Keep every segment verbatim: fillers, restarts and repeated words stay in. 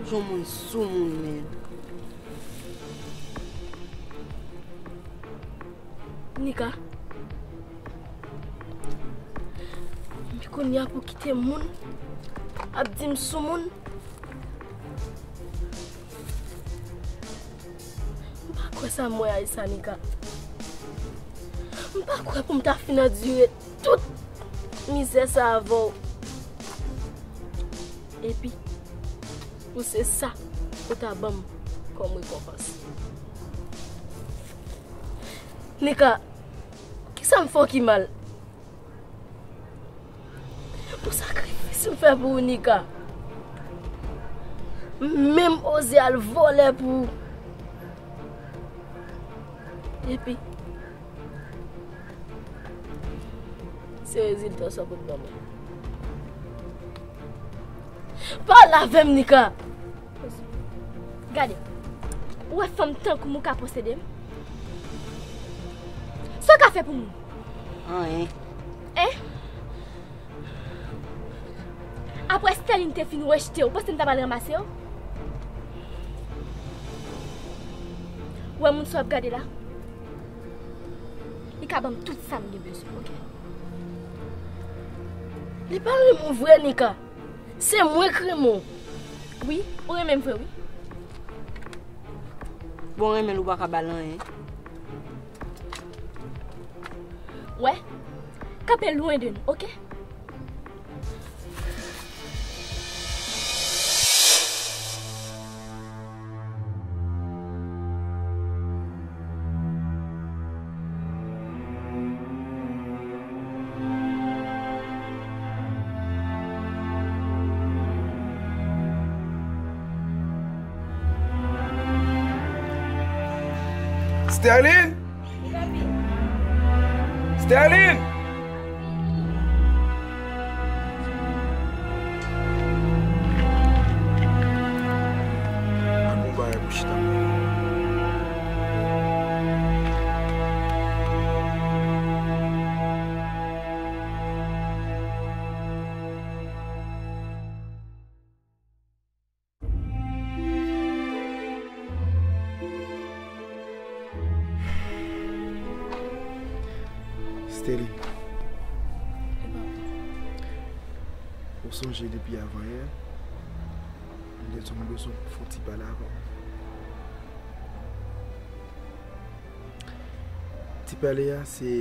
Jan moun sou moun, men. Nika. Kounye a pou kite moun ap di m sou moun. M pa kwè sa m wè a sa, Nika. M pa kwè pou m ta fin andire tout mizè sa avè w. Epi, pou se sa ou ta ban m kòm rekonpans. Nika, kisa m fè w ki mal? Pou sakrifis m fè pou ou, Nika. M menm oze al vòlè pou ou. Epi, se rezilta sa w pot ban mwen. Pale avè m, Nika. Gade, ou wè fanm tankou m ou ka posede m? Sa w ka fè pou moun? Anyen. Hein? Apre Sterline te fin rejte w, ou panse m ta pral ranmase w? Ou wè moun sa w ap gade la? Li ka ban m tout sa m gen bezwen, oke? Li pa renmen w vre, Nika. Se mwen k renmen w. Wi, ou renmen m vre, wi. Bon, renmen l ou pa ka ba l anyen. Wè, kanpe lwen de nou, oke? Sterline! Sterline! Ak yon bagay pou chita. Sterline. Ou sonje depi avanyè, m te di w m bezwen fè yon ti pale avè w. Ti pale a, se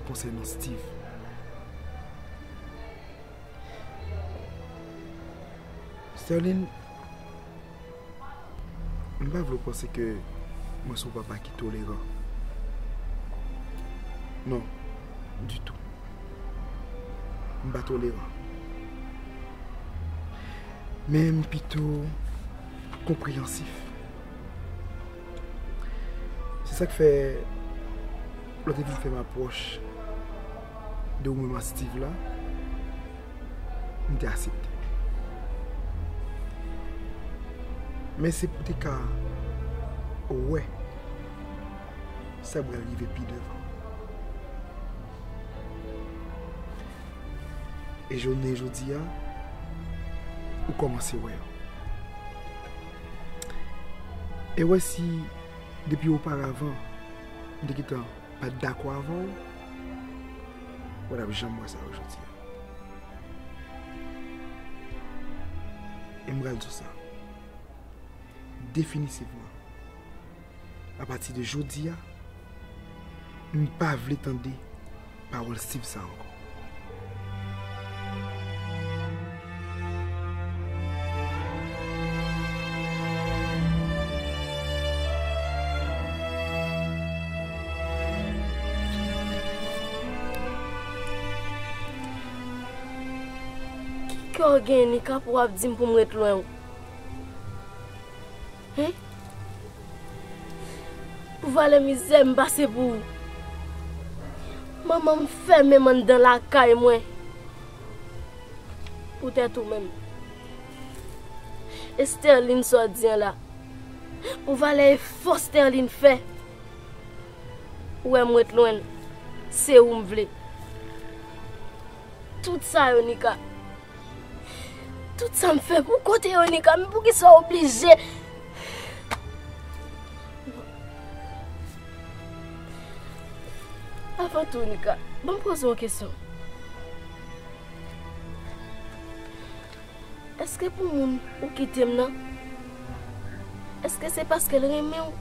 konsènan Steve. Sterline, m pa vle w panse ke mwen se yon papa ki toleran. Non, ditou. M pa toleran. Men m pito konpreyansif. Se sa k fè, lè w te vin fè m apwòch de ou menm ak Steve la, m te aksepte. Men se pou w te ka wè sa k pral rive pi devan. E jounen jodi a, ou kòmanse wè yo. E wè si depi oparavan, m te gentan pa t dakò avè w, ou pa t ap janm wè sa yo jodi a. E m pral di w sa. Definitivman, apati de jodi a, m pa vle tande pawòl Steve sa ankò. Ki kè w gen, Nika, pou w ap di m pou m ret lwen w? Hen? Pou valè mizè m pase pou ou. Manman m fèmen m anndan lakay mwen. Poutèt ou menm. E Sterline sa w di an la. Pou valè efò Sterline fè. Ou wè m ret lwen l. Se ou m vle. Tout sa yo, Nika. Tout sa m fè pou kote yo, Nika, men poukisa w oblije? Avan tou, Nika, ban m poze w yon kesyon. Èske pou moun ou kite m nan, èske se paske l renmen w?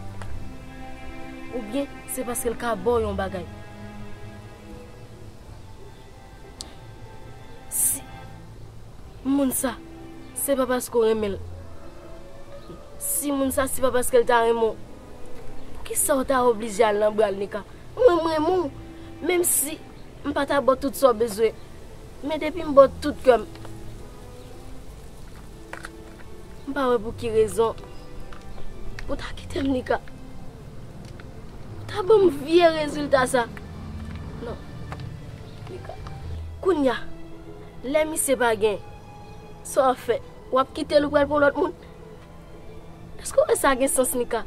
Oubyen se paske l ka ba w yon bagay? Si moun sa, se pa paske w renmen l. Si moun sa, se pa paske l ta renmen w, poukisa w ta oblije al nan bra l, Nika? Mwen, m renmen w. Menm si m pa ta ba w tout sa w bezwen, men depi m ba w tout kè m, m pa wè pou ki rezon ou ta kite m, Nika. Ou ta ban m vye rezilta sa. Non. Nika. Kounye a, lè misye pa gen, sa w ap fè? W ap kite l, ou pral pran lòt moun? Èske w wè sa gen sans, Nika?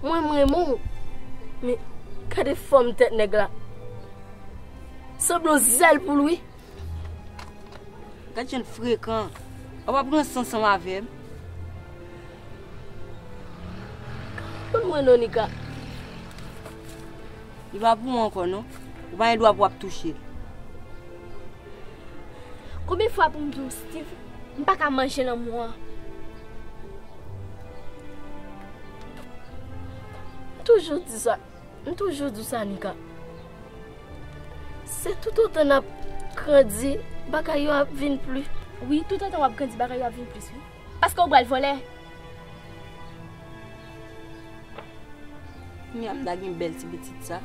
Mwen, m renmen w. Men, gade fòm tèt nèg la. Sanble yon zèl poul, wi. Gad jan l frekan. Ou pa pran sans ansanm avè m. Konn mwen non, Nika. Li pa pou ou ankò, non. Ou pa gen dwa pou w ap touche l. Konbyen fwa pou m di w, Steve, m pa ka manje lanmou an? M toujou di sa. M toujou di w sa, Nika. Se toutotan n ap grandi, bagay yo ap vin pli. Wi, toutotan w ap grandi, bagay yo ap vin plis, wi. Paske w pral vòlè. Kounye a m ta gen bèl ti pitit sa.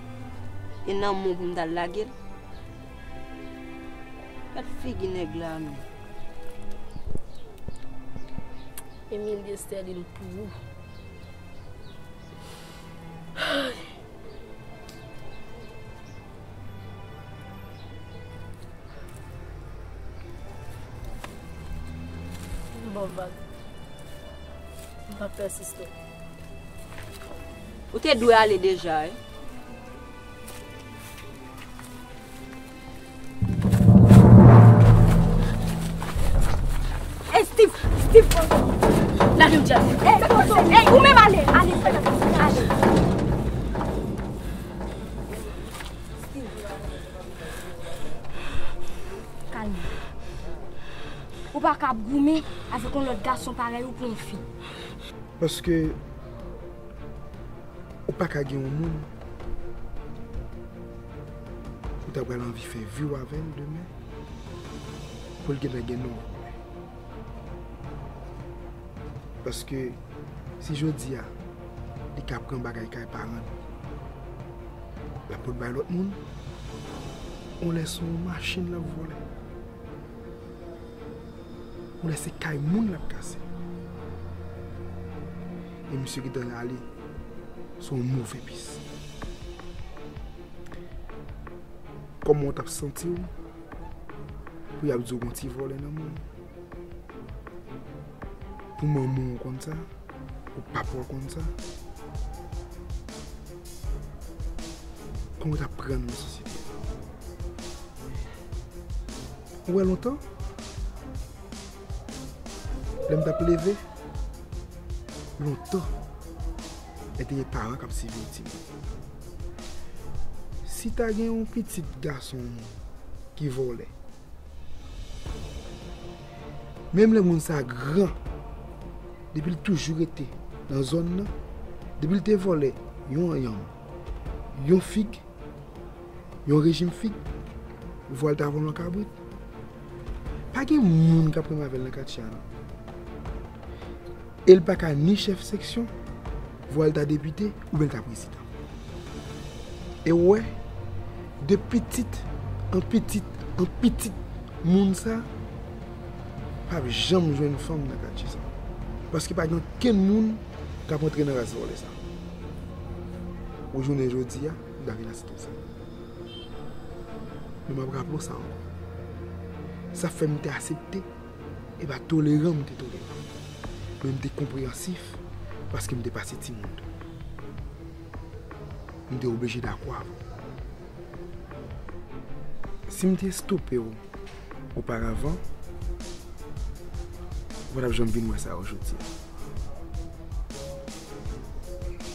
E nan men w pou m ta lage l. Gad figi nèg la, men. Emilye Sterline pou ou. Bon, vag. M pa pèsiste. Ou te dwe ale deja, wi. Ey, Steve! Steve! Lage m djab. Ey, Toto! Ey, ou menm ale! Ale, ale! Kalme. Ou pa ka ap goumen avèk yon lòt gason parèy ou pou yon fi. Paske ou pa ka gen yon moun ou ta pral anvi fè vi w avè l demen pou l gentan gen non. Paske si jodi a li ka pran bagay kay paran l, l ap pot bay lòt moun, yon lè se yon machin l ap vòlè. Ou lè se kay moun l ap kase. E misye gentan ale sou yon move pis. Kòman w t ap santi w pou y ap di w gon ti vòlè nan men w? Pou manman w konn sa? Pou papa w konn sa? Kòman w t ap pran nan sosyete a? Ou wè lontan, lè m t ap leve, lontan, lè te gen paran k ap siveye timoun. Si ta gen yon pitit gason ki vòlè, menm lè moun sa gran, depi l toujou rete nan zòn nan, depi l te vòlè yon yanm, yon fig, yon rejim fig, vwa l ta vòlè yon kabrit. Pa gen moun k ap renmen avè l nan katye a, non. E l pa ka ni chèf seksyon, vwa l ta depite, oubyen l ta prezidan. E w wè, de pitit an pitit an pitit, moun sa p ap janm jwenn fanm nan katye sa. Paske pa gen okenn moun k ap antre nan ras vòlè sa. Ou jounen jodi a, m ta vin asepte sa. Men m ap raple w sa ankò. Sa fè m te asepte, e pa toleran m te toleran. Men m te konpreyansif, paske m te pase timoun tou. M te oblije dakò avè w. Si m te estope w oparavan, Ou pa t ap janm vin wè sa yo jodi a.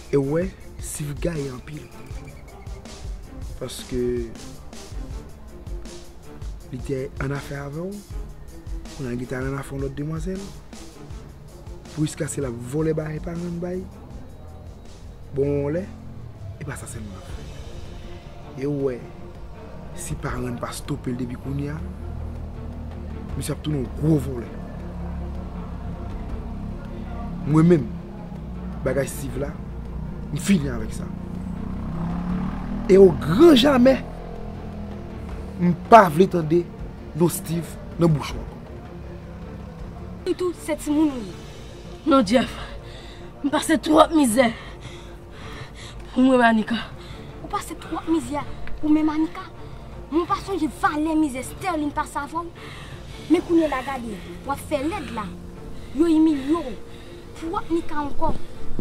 E w wè, Steve gaye anpil. Paske li te annafè avè w, kounye a li gentan al annafè yon lòt demwazèl. Jiskaske l ap vòlè bagay paran l bay. Bon, yon lè, e pa sa sèlman l ap fè. E w wè, si paran l pa stope l depi kounye a, misye ap tounen yon gwo vòlè. Mwen menm, bagay Steve la, m fini avèk sa. E o gran jamè, m pa vle tande non Steve nan bouch ou ankò. Ou tou, se timoun ou ye. Non, Jeff. M pase twòp mizè pou m renmen Anika. Ou pase twòp mizè pou menm Anika? Men w pa sonje valè mizè Sterline pase avè w? Men kounye la gade, w ap fè lèd la. Yo imilye w. Twòp Nika ankò.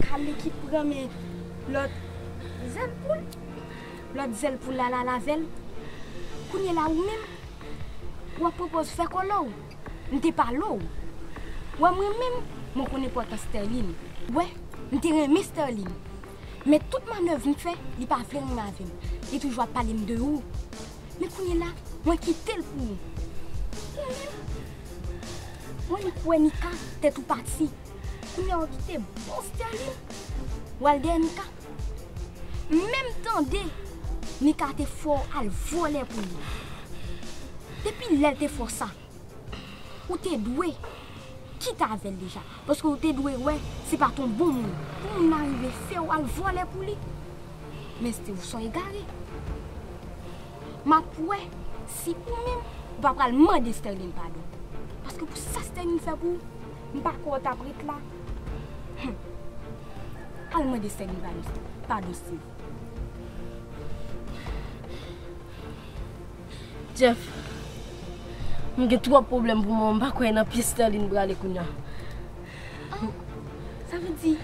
Kale ki pran men lòt zèl poul. Lòt zèl poul la, l al avè l. Kounye la ou menm, w ap pwopoze fè kòlè w. M te pale w. Wè mwen menm, mwen konn enpòtans Sterline. Wè, m te renmen Sterline. Men tout manèv m fè, li pa vle renmen avè m. Li toujou ap pale m de ou. Men kounye la, mwen kite l pou ou. Ou menm, mwen m kwè Nika tèt ou pati. Kounye a w kite bon Sterline, w al dèyè Nika. M menm tande Nika te fè w al vòlè pou li. Depi lè l te fè w sa, ou te dwe kite avè l deja. Paske ou te dwe wè se pa t yon bon moun pou moun nan rive fè w al vòlè pou li. Men Steve, ou s on egare. M ap wè si ou menm ou pa pral mande Sterline padon. Paske pou sa Sterline fè pou ou, m pa kwè w t ap ret la. Hum. Al mande Sterline padon, padon, Steve. Jeff, m gen twòp pwoblèm pou mwen, m pa kwè nan pye Sterline prale kounye a. Ah, sa vle di,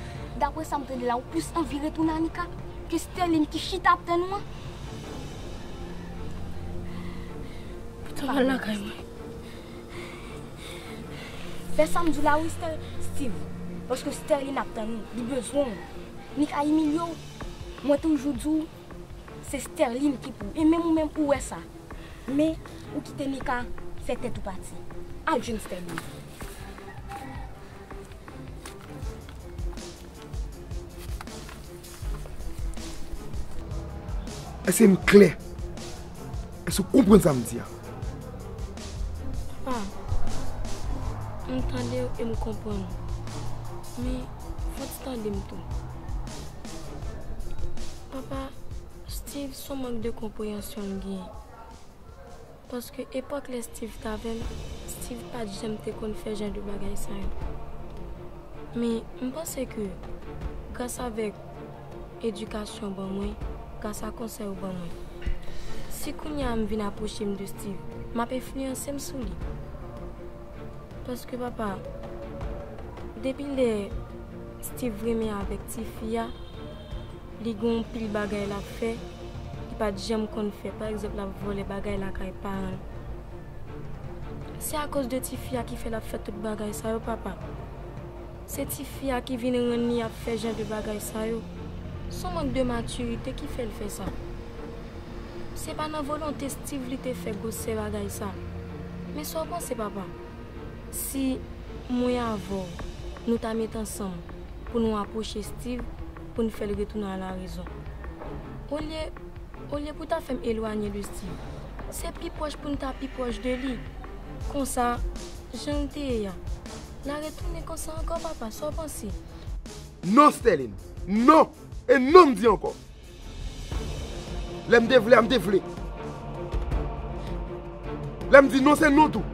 daprè sa m tande la, ou plis anvi retounen Anika ke Sterline ki chita ap tann ou an? Poutan m al lakay mwen. Fè sa m di w la wi, Ster-, Steve. Paske Sterline ap tann ou, li bezwen w. Nika imilye w. Mwen toujou di w, se Sterline ki pou ou. E menm ou menm ou wè sa. Men, ou kite Nika fè tèt ou pati. Al jwenn Sterline. Èske m klè? Èske w konprann sa m di a? Papa, m tande w e m konprann. Men, fò w ti tande m tou. Papa, Steve, se yon mank de konpreyansyon l genyen. Paske epòk lè Steve t avè m, Steve pa t janm te konn fè jan de bagay sa yo. Men, m panse ke, gras avèk edikasyon w ban mwen, gras a konsèy ou ban mwen, si kounye a m vin apwoche m de Steve, m ap enfliyanse m sou li. Paske, papa, depi lè Steve renmen avèk tifi a, li gen yon pil bagay l ap fè, li pa t janm konn fè. Pa egzanp, l ap vòlè bagay lakay paran l. Se akoz de tifi a ki fè l ap fè tout bagay sa yo, papa. Se tifi a ki vin rann li ap fè jan de bagay sa yo. Se yon mank de matirite ki fè l fè sa. Se pa nan volonte Steve li te fè gwosè bagay sa. Men sa w panse, papa? Si mwen avè w, nou ta met ansanm pou nou apwoche Steve, pou n fè l retounen a la rezon. Olye, olye pou ta fè m elwanye de Steve, se pi pwòch pou n ta pi pwòch de li. Konsa, jan l te ye a, l a retounen konsa ankò, papa, sa w panse? Non, Sterline! Non! E non m di ankò! Lè m te vle a, m te vle. Lè m di non, se non tou.